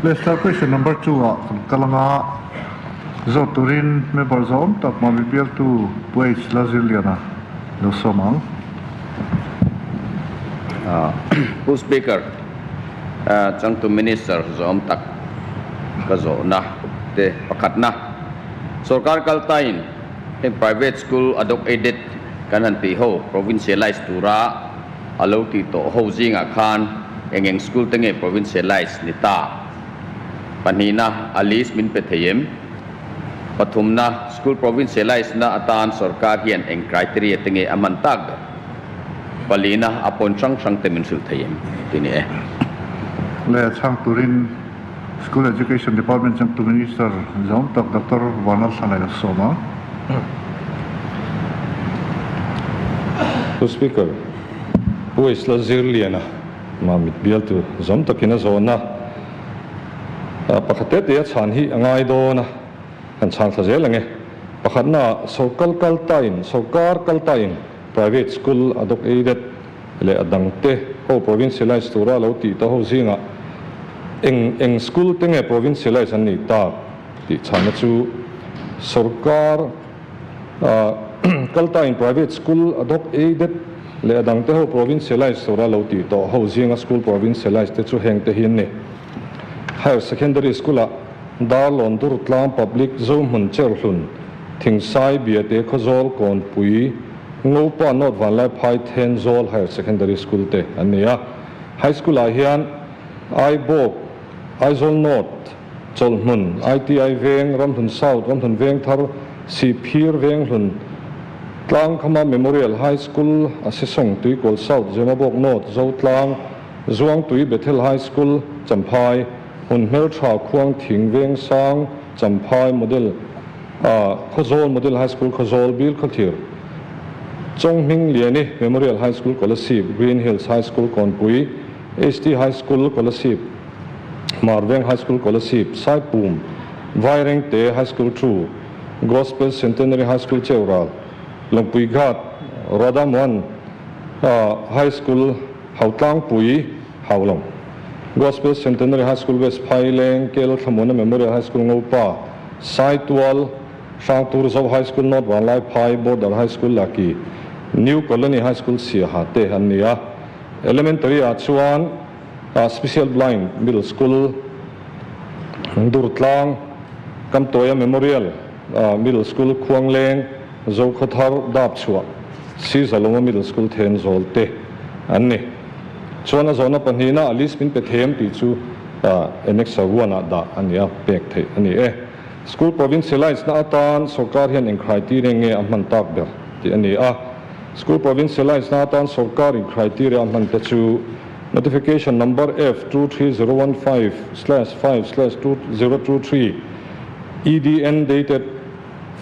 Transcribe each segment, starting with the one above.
Lester question number two ah kan kal anga zawt turin member zawm tak Mami bialtu Pu H Lalzirliana lo sawm ang. Pu Speaker, changtu Minister zawm tak ka zawhna te pakhatna, Sorkar kaltain heng private school adok aided kan han tih ho provincialize tura a lo tih tawh ho zingah khan eng eng school te nge provincialize ni ta? Pahnihna, a list min pe thei em? Pathumna, school provincialize na atan sorkar hian eng criteria te nge a hman tak ber? Palina, a pawn hrang hrang te min hrilh thei em? Ti ni e. Le chhang turin School Education Department changtu Minister zawng tak Doctor Vanlalthlangai a sawm a. Pu Speaker, Pu Isla Zirliana Mamit bialtu zawm takin a zawhna pakhat te te a chhan hi a ngai dawn a, kan chhang thla zel ang e. Pakhatna, sorkar kaltain, sorkar kaltain private school a dawk aided leh a dangte ho provincialize tura lo tih tawh ho zingah eng eng school te nge provincialize an nih tak tih chhanna chu sorkar kaltain private school a dawk aided leh a dangte ho provincialize tura lo tih tawh ho zinga school provincialize te chu heng te hi an ni. Higher Secondary School ah Darlawn Durtlang Public Zohmun Cherhlun Thingsai Biate Khawzawl Kawnpui Ngopa North Vanlaiphai Thenzawl Higher Secondary School te an ni a. High School ah hian Aibawk, Aizawl North, Chawlhmun, ITI Veng, Ramhlun South, Ramhlun Vengthar, Sihphir Venghlun, Tlangkhama Memorial High School, Asisawng Tuikual South, Zemabawk North, Zotlang, Zuangtui Bethel High School, Champhai, Hmunhmeltha Khuangthing Vengsang, Champhai Model Khawzawl Model High School Khawzawl Bilkhawthlir, Chawnghming Liani Memorial High School Kolasib, Green Hills High School Kawnpui, HT High School Kolasib, Hmarveng High School Kolasib, Saipum, Vairengte High School Thu, Gospel Centenary High School Cheural, Lawngpui Ghat, Radhamohan High School Hautlangpui, Haulawng, Gospel Centenary High School West Phaileng, Kel Thlamuana Memorial High School Ngopa, Saitual, Hrangtur Zo High School North Vanlaiphai, Border High School Laki, New Colony High School Siaha te an ni a. Elementary ah chuan Special Blind Middle School, Durtlang, Kamtawia Memorial Middle School Khuangleng, Zokhawthar, Dapchhuah, Sizalawma Middle School Thenzawl te an ni. Chuan a zawhna pahnihna a list min pe them tih chu Annex one ah dah a ni a, pek theih a ni e. School provincialize na atan sorkar hian eng criteria nge a hman tak ber tih a ni a. School provincialize na atan sorkar in criteria a hman te chu Notification number F 23015/5/2023 EDN dated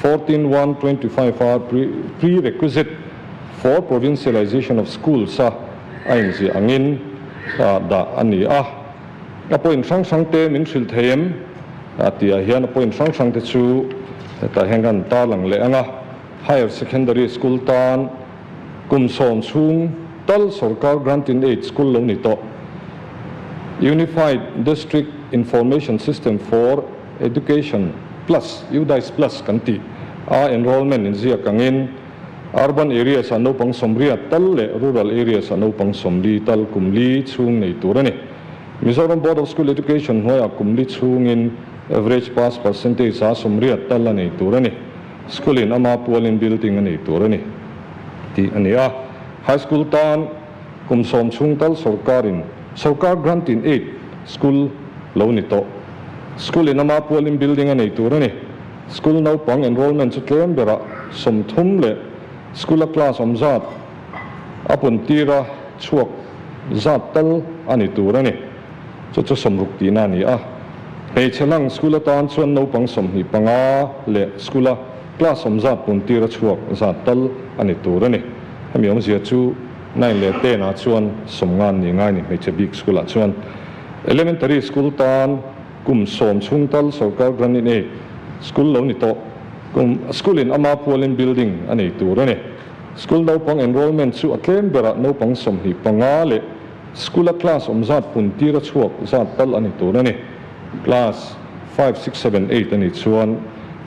14/1/25 a prerequisite for provincialization of schools a a inziah angin dah a ni a. A point hrang hrang te min hrilh thei em? A tih ah hian a point hrang hrang te chu hetah hian kan tarlang leh ang a. Higher Secondary School tan kum sawm chhung tal sorkar grant in aid school lo ni tawh. Unified District Information System for Education Plus, UDISE Plus, kan tih a enrollment inziak angin Urban areas ah naupang 80 tal leh rural areas ah naupang 40 tal kum li chhung nei tur a ni. Mizoram Board of School Education hnuaiah kum li chhungin average pass percentage ah 80 tal a nei tur a ni. School in ama pualin building a nei tur a ni tih a ni a. High school tan kum 10 chhung tal sorkarin sorkar grant in aid school lo ni tawh. School in ama pualin building a nei tur a ni. School naupang enrollment chu tlem berah 30 leh school a class awm zat a pun tira chhuak zat tal a ni tur a ni. Chu chu 60 tihna a ni a. Hmeichhe lang school atan chuan naupang 25 leh school a class awm zat pun tira chhuak zat tal a ni tur a ni. Hemi awmzia chu 9 leh 10 ah chuan 50 ni ngai ni hmeichhe bik school ah chuan. Elementary school tan Kum 10 chhung tal sorkar grant in aid school lo ni tawh. Kum school in ama pualin building a nei tur a ni. School naupang enrollment chu a tlem berah naupang 25 leh school a class awm zat pun tir a chhuak zat tal a ni tur a ni. Class 5, 6, 7, 8 a nih chuan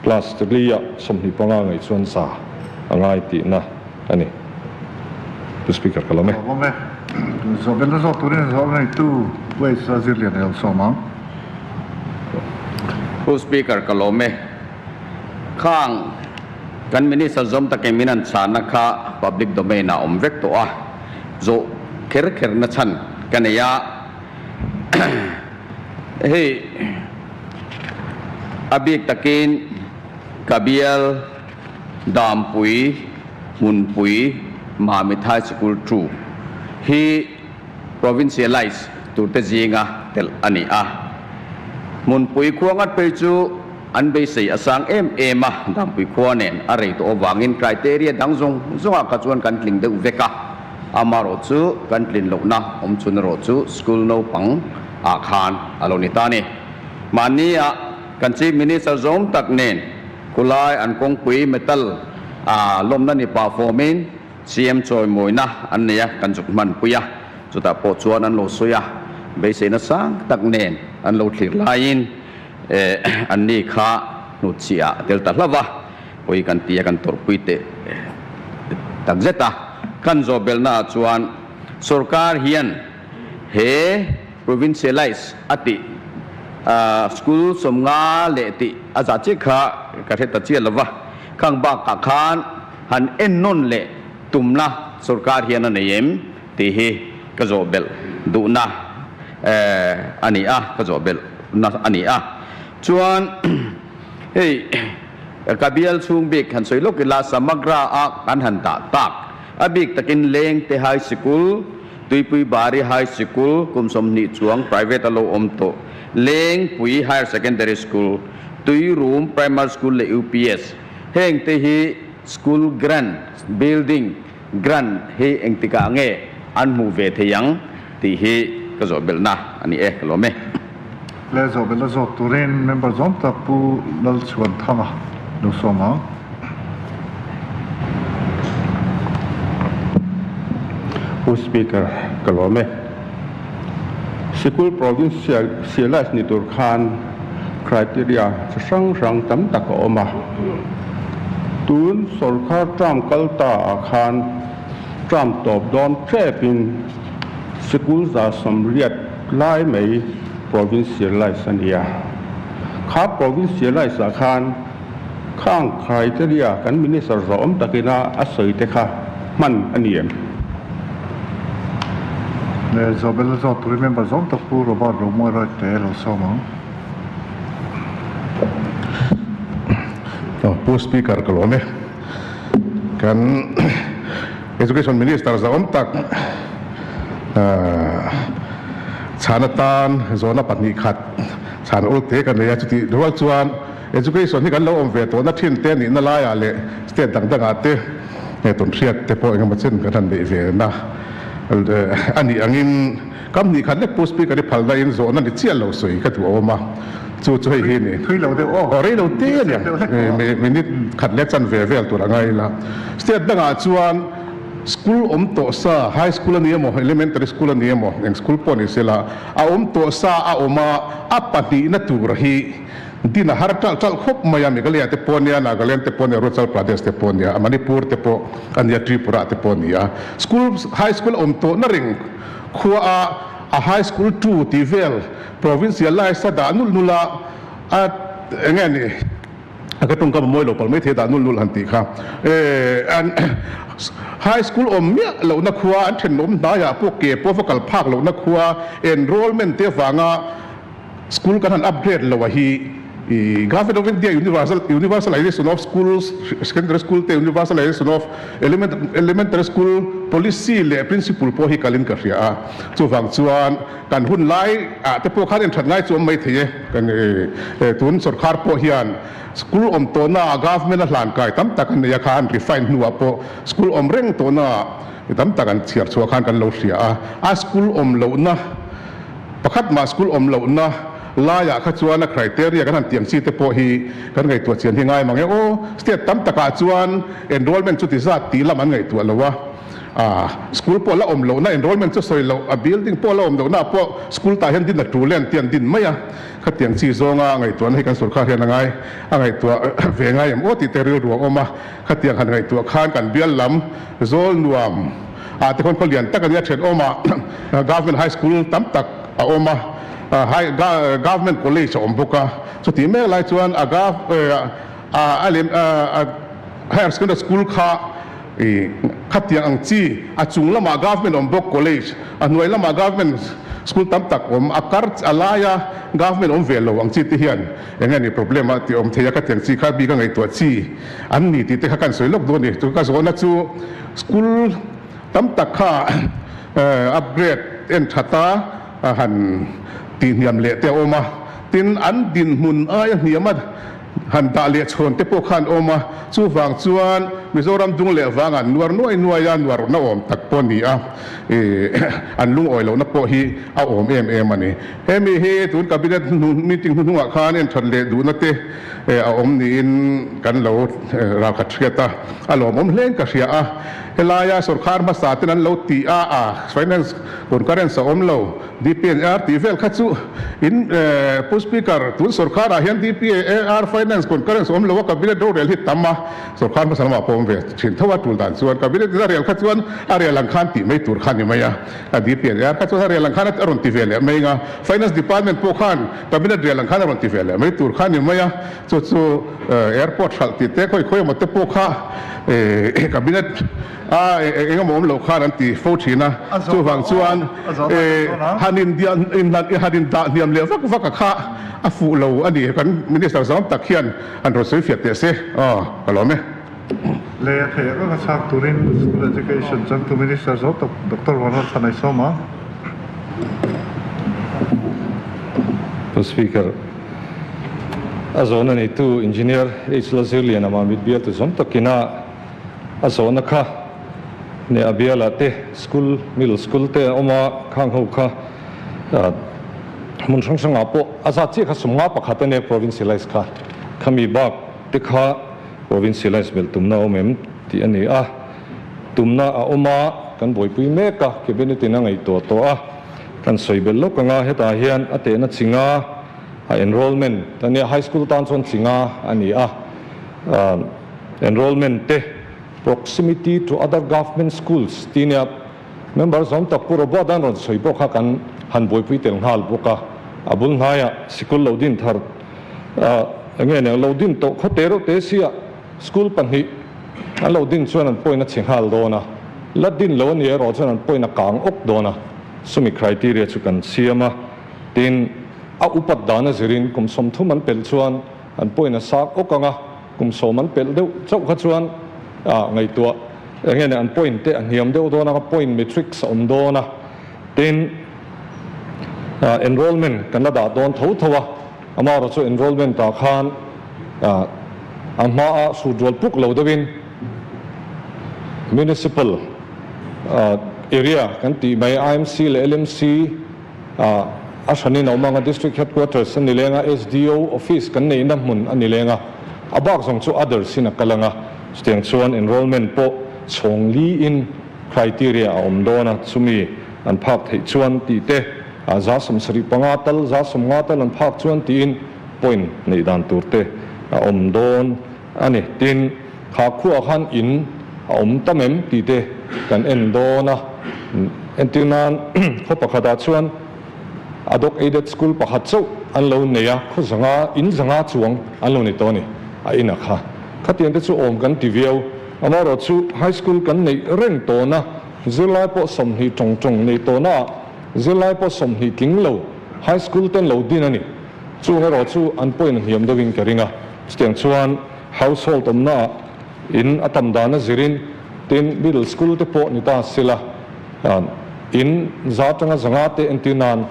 class 4 ah 25 ngaih chuan 100 a ngai tihna a ni. Pu Speaker ka lawm e. Lawm e. Zawhbelna zawk turin zawh ngeitu Pu H. Zirlian a lo sawm ang. Pu Speaker ka lawm e. Khang kan Minister zawm takin min an chhanna kha public domain ah awm vek tawh a, zawh kher kher na chhan ka nei a. Hei a bik takin ka bial Dampui Hmunpui Mamit High School 2 hi provincialize turte zinga telh a ni a. Hmunpui khua ngat phei chu an beisei a sang em em a, Dampui khua nen a rei tawh avangin criteria dang zawng zawngah kha chuan kan tling deuh vek a. Amaherawh chu kan tlin lohna awm chhun erawh chu school naupang ah khan a lo ni ta a ni. Mahni ah kan Chief Minister zawm tak nen khulai an kawngpui metal ah lawmna ni pah fawmin CM chawimawina an nei a, kan zuk hmanpui a, chutah pawh chuan an lo sawi a, beiseina sang tak nen an lo thlir laiin anni kha hnutchhiah a tel ta hlauh a, pawi kan ti a, kan tawrhpui teh tak zet a. Kan zawhbelhnaah chuan sorkar hian he provincialize a tih school 50 leh tih a zah chiah kha ka hre ta chiah lo va, khang bakah khan Han ennawn leh tumna sorkar hian a nei em tih hi ka zawh belh duhna a ni a, ka zawh belhna a ni a. Chuan hei ka bial chhung bik han sawi lawk ila Samagra a kan han dah tak a bik takin Lengte High Sikul, Tuipui Bari High Sikul kum 20 chuang private a lo awm tawh, Lengpui Higher Secondary School, Tuirum Primary School leh UPS. Heng te hi school grant, building grant hi engtikah nge an hmuh ve thei ang tih hi ka zawh belhna a ni e, ka lawm e. Le zawh belhna zawk turin member zawm tak Pu Lalchhuanthanga lo sawm ang. Pu Speaker, ka lawm e. Sikul provincialize ni tur khan criteria chi hrang hrang tam tak a awm a. Tun sorkar term kal ta ah khan term tawp dawn ṭepin sikul 180 lai mai provincialize a ni a. Kha provincialize ah khan khang criteria kan minister zawhawm takina a sawi te kha hman a ni em? Le Zawhbel zawk turin member zawng tak Pu Robert Romawi Roy te lo sawm ang. Pu Speaker ka lawm e. Kan Education Minister zahawm tak chhan atan zawhna pahnih khat chhan ul te ka nei a, chutih rual chuan Education hi kan lo awm ve tawhna thin te nihna laiah leh state dang dangah te nge tawnhriat te pawh engemaw chen kan han neih ve na a nih angin kam hnih khat lek Pu Speaker i phalna in zawhna ni chiah lo sawi ka duh awm a, chu chu hei hi ni. Thui lo deuh aw. Aw rei lo te a ni ang, minute khat leh chanve vel tur a ngai ila. State dangah chuan school awm tawh sa, high school a ni emaw, elementary school a ni emaw, eng school pawh ni sela, a awm tawh sa a awm a, a pahnihna tur hi Din a har ṭalh ṭalh khawp mai a, Meghalaya te pawh nia, Nagaland te pawh nia, Arunachal Pradesh te pawh nia, Manipur te pawh a nia, Tripura te pawh a ni a. School, high school a awm tawhna reng khua a, a high school tu tih vel provincialize a dah nulh nulh a, a eng nge ni, a ka tawngkam a mawi lo palh mai thei a dah nulh nulh han tih kha. An high school awm miah lohna khua, an thenawm hnaiah pawh ke pawh va kal phak lohna khua, enrollment te avanga School kan han upgrade lo a hi i Government of India Universal Universalization of Schools Secondary School te Universalization of Element Elementary School Policy leh Principle pawh hi kalin ka hria a. Chuvang chuan kan hun lai ah te pawh khan enthat ngai chu awm mai thei e. Kan tun sorkar pawh hian school awm tawhna ah Government a hlan kai tam tak an nei a kha an refine hnuah pawh school awm reng tawhna ah tam tak an chhiar chhuah khan kan lo hria a. A school awm lohna Pakhat mah school awm lohna laiah kha chuan a criteria kan han tiam chi te pawh hi kan ngaihtuah chian hi ngai mang e aw. State tam takah chuan enrollment chuti zat tih lam an ngaihtuah lo a. School pawh la awm lohna enrollment chu sawi loh, a building pawh la awm lohna ah pawh school tah hian din a tul e an ti an din mai a. Khatiang chi zawnga ngaihtuahna hi kan sorkar hian a ngai a ngaihtuah ve ngai em aw tih te rilru a awm a. Khatiang han ngaihtuah khan kan bial lam zawl nuam ah te khawn khaw lian tak a nia thenawm ah Government High School tam tak a awm a, Government College a awm bawk a. Chutih mek lai chuan a a lem a Higher Secondary School kha I khatiang ang chi, a chung lamah government awm bawk college, a hnuai lamah government school tam tak awm, a kar a laia government awm ve lo ang chi te hian eng nge ni problem a tih awm thei a, khatiang chi kha bik a ngaihtuah chi an ni tih te kha kan sawi lawk dawn a ni. Chu ka zawhna chu school tam tak kha upgrade en that a han tihhniam leh te a awm a, tin an dinhmun aia hniam a, Han dah leh chhawn te pawh khan awm a, chuvang chuan Mizoram dung leh vang an nuar nuai nuai a, nuarna awm tak pawh a ni a, ih an lungawi lohna pawh hi a awm em em a ni. Hemi hi tun Cabinet meeting hnuhnungah khan en that leh duhna te a awm niin kan lo ralkhat hriat a, a lawmawm hlein ka hria a. Helaia sawrkar hmasa ten an lo ti a, a finance concurrence a awm lo. DPNR tih vel kha chu in Pu Speaker, tun sawrkar ah hian DPAR Finance Concurrence awm lo a Cabinet rorel hi tam a, sawrkar hmasa lamah pawh awm ve thin tho a tul dan chuan Cabinet in a rel kha chuan a rel ang khan tih mai tur kha ni mai a, a DPNR kha chuan a rel ang khan a rawn ti ve leh mai ang a, Finance Department pawh khan Cabinet rel ang khan a rawn ti ve leh mai tur kha ni mai a, chu chu Airport hralh tih te khawi khawi emaw te pawh kha Cabinet A eng emaw awm loh khan an ti fo thin a, chuvang chuan han han indah hniam leh vak vak a kha a fuh lo a ni. Kan Minister zawng tak hian han rawn sawi fiah teh se aw ka lawm e. Lei a theih vak a chhak turin School Education changtu Minister zawng tak Doctor Vanlal Thanai sawm a. Pu Speaker, a zawhna neitu Engineer H. Lalzirliana Mamit bialtu zawng takina A zawhna kha neh a bialah te school, middle school te a awm a, khang ho kha hmun hrang hrangah pawh a zat chiah kha 51 a nia provincialize kha, khami bak te kha provincialize belh tumna a awm em tih a ni a, tumna a awm a, kan buaipui mek a, cabinet in a ngaihtuah tawh a, kan sawi belh lawk ang a, hetah hian a tehna chinga a enrollment a nia, high school tan chuan chinga a ni a. Enrollment te, Proximity to other government schools tih nia member zawm tak Pu Robert an rawn sawi pawh kha kan han buaipui tel nghal bawk a. A bul hnaiah sikul lo din thar eng nge nia lo din tawh khaw te reuh te sia school pahnih an lo din chuan an pawhin a chhe nghal dawn a, la din lo a ni erawh chuan an pawhin a kang awk dawn a, chumi criteria chu kan siam a, tin a upat dan a zirin kum 30 an pelh chuan an pawhin a sak awk ang a. Kum 10 an pelh deuh chauh kha chuan ngaihtuah eng nge an point te a hniam deuh dawn a, point matrix a awm dawn a, tin enrollment kan la dah dawn tho tho a, amaherawh chu enrollment ah khan a hmaa hrut rual puk lo deuhin municipal area kan tih mai IMC leh LMC A hranin a awm ang a, District Headquarters a ni leng a, SDO Office kan neihna hmun a ni leng a, a bak zawng chu others in a kal ang a, chutiang chuan enrollment pawh chhawng li in criteria a awm dawn a, chumi an phak theih chuan tih te, 75 tal, 50 tal an phak chuan tiin point neih dan tur te a awm dawn a ni. Tin, kha khuaah khan in a awm tam em tih te kan en dawn a. Entir nan khaw pakhatah chuan Adhoc Aided School pakhat chauh an lo nei a, khaw zanga, in zanga chuang an lo nei tawh a ni, a inah kha. Khatiang te chu awm kan ti viau. Amaherawh chu High School kan neih reng tawhna, zirlai pawh 20 tawng tawng nei tawhnaah zirlai pawh 20 tling lo High School ten lo din a ni. Chung erawh chu an pawhin a hniam deuhin ka ring a. Chutiang chuan household awmnaah in a tam dan a zirin tin middle school te pawh ni ta sila in za atanga zanga te entir nan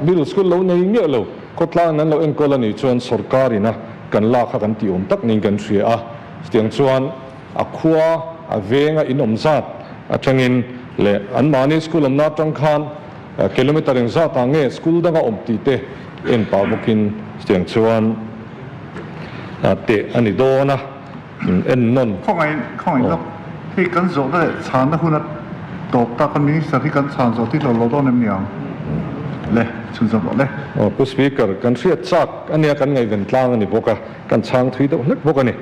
middle school lo nei miah lo khawtlang an lo enkawl a nih chuan sorkar ina kan lak kha kan tih awm tak niin kan hria a. Chutiang chuan a khua a venga in awm zat atangin leh anmahni school awmna atang khan Kilometre engzat ah nge school danga awm tih te en pah bawkin chutiang chuan teh a ni dawn a, en nawn. Khawngaih, khawngaih lawk. Hei kan zawhna leh chhanna hun a. tawp ta kan Minister hi kan chhan zawh tir lo lo dawn em ni ang? Le, chhunzawm rawh le. Aw Pu Speaker, kan hriat chak a nia kan ngaihven tlang a ni bawk a, kan chhang thui deuh hlek bawk a ni.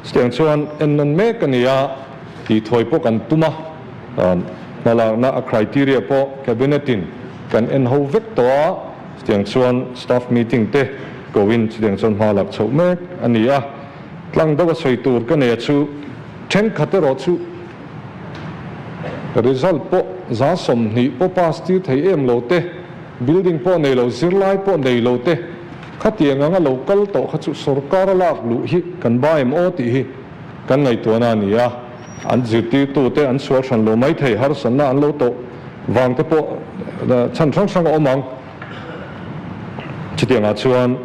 Chutiang chuan ennawn mek a ni a, tih thawi pawh kan tum a, hmalakna a criteria pawh Cabinet in kan en ho vek tawh a, chutiang chuan staff meeting te koin chutiang chuan hma lak chhoh mek a ni a. Tlang deuh a sawi tur ka nei a chu thenkhat erawh chu result pawh 20% pawh pass tir thei em lo te, building pawh nei lo, zirlai pawh nei lo te khatiang anga lo kal tawh kha chu sorkar a lak luh hi kan ba em aw tih hi kan ngaihtuahna a ni a, an zirtirtu te an sual hran lo mai thei, harsatna an lo tawh vang te pawh chhan hrang hrang a awm ang. Chutiangah chuan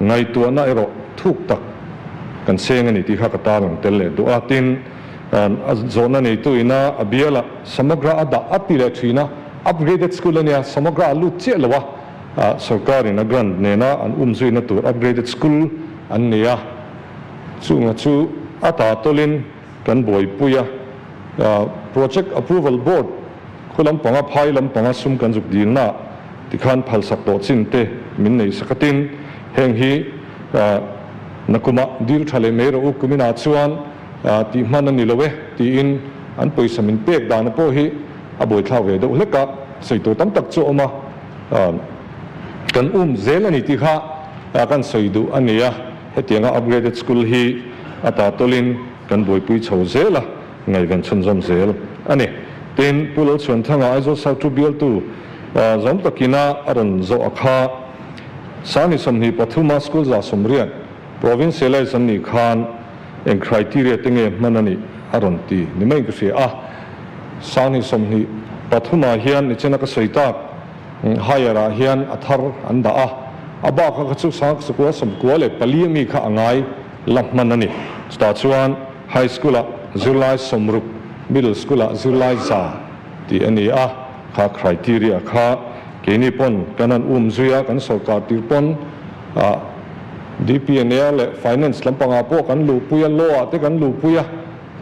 ngaihtuahna erawh thuk tak kan seng a ni tih kha ka tarlang tel leh duh a. Tin, a zawhna neitu ina a bialah Samagra a dah a ti leh thin a, upgraded school a nia, Samagra a lut chiah lo a, sorkarin a grant nena an umzuina tur upgraded school an nei a. Chunga chu a ta tawlin kan buaipui a, Project Approval Board khu lampanga phai lampanga sum kan zuk dilna tikhan phalsak tawh chin te min nei sak a tin, heng hi nakumah dil tha leh mai rawh u kuminah chuan tih hman a ni lo e tiin an pawisa min pek dana pawh hi a buaithlak ve deuh hlek a, sawi tur tam tak chu a awm a, kan um zel a ni tih kha kan sawi duh a ni a. Hetianga upgraded school hi a ta tawlin kan buaipui chho zel a, ngaihven chhunzawm zel a ni. Tin, Pu Lalchhuanthanga Aizawl South chu bialtu zawm takina a rawn zawh a kha. Sani 23 a school 180 provincialize an nih khan eng criteria te nge hman a nih a rawn ti ni maiin ka hria a. Sani 23 ah hian nichina ka sawi tak. Higher ah hian a thar an dah a, a bak a kha chu 1994 ami kha a ngai la hman a ni. Chutah chuan High School ah zirlai 60, Middle School ah zirlai 100 tih a ni a, kha criteria kha keini pawn kan han um zui a, kan sorkar tir pawn ah DPNA leh Finance lampangah pawh kan luhpui a, Law ah te kan luhpui a,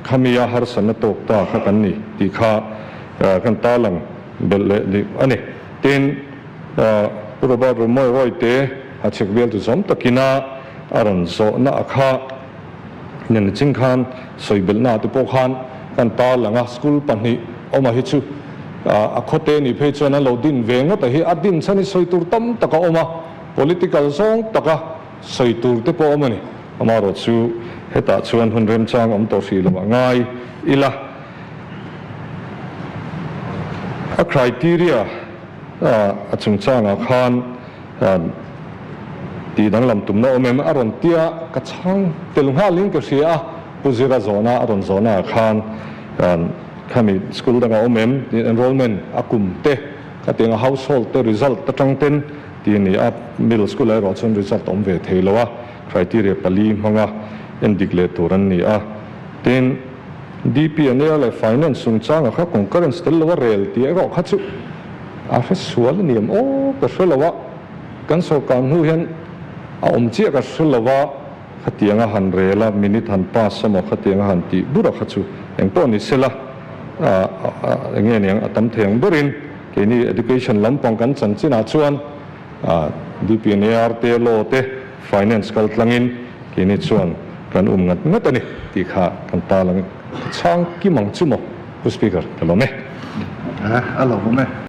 khami a harsatna tawk ta kha kan ni tih kha kan tarlang. Belh leh dik a ni. Tin, Pu Robert Rumawi Rawite a chhek vel tu zawm takina a rawn zawhna a kha nen ching khan sawi belhna te pawh khan kan tarlang a, school pahnih awma hi chu a khawte nih phei chuan an lo din ve ngawt a hi, a din chhan hi sawi tur tam tak a awm a, political zawng taka sawi tur te pawh a awm a ni. Amaherawh chu hetah chuan hun remchang awm tawh hrih lo a ngai ila. A criteria a chungchangah khan tih danglam tumna awm em a rawn tia ka chhang tel nghalin ka hria a, Pu Zira zawhna a rawn zawhnaah khan khami school dangah awm em tih enrollment a kum te khatianga household te result atang ten tih a ni a, middle school ah erawh chuan result a awm ve thei lo a, criteria pali hmanga endik leh tur an ni a, tin. DP a nia leh Finance chungchanga kha concurrence tel lo a rel tih erawh kha chu a hre sual a ni em aw ka hre lo a, kan sorkar hnu hian a awm chiah ka hre lo a, khatianga han rel a minute han pass emaw khatianga han tih bur a kha chu engpawh ni sela eng nge niang a tam thei ang berin keini education lampang kan chanchinah chuan DP and AR te law te finance kal tlangin keini chuan kan um ngat ngat a ni tih kha kan ta lang chhang kim ang chu maw Pu Speaker ka lawm e. A lawm awm e.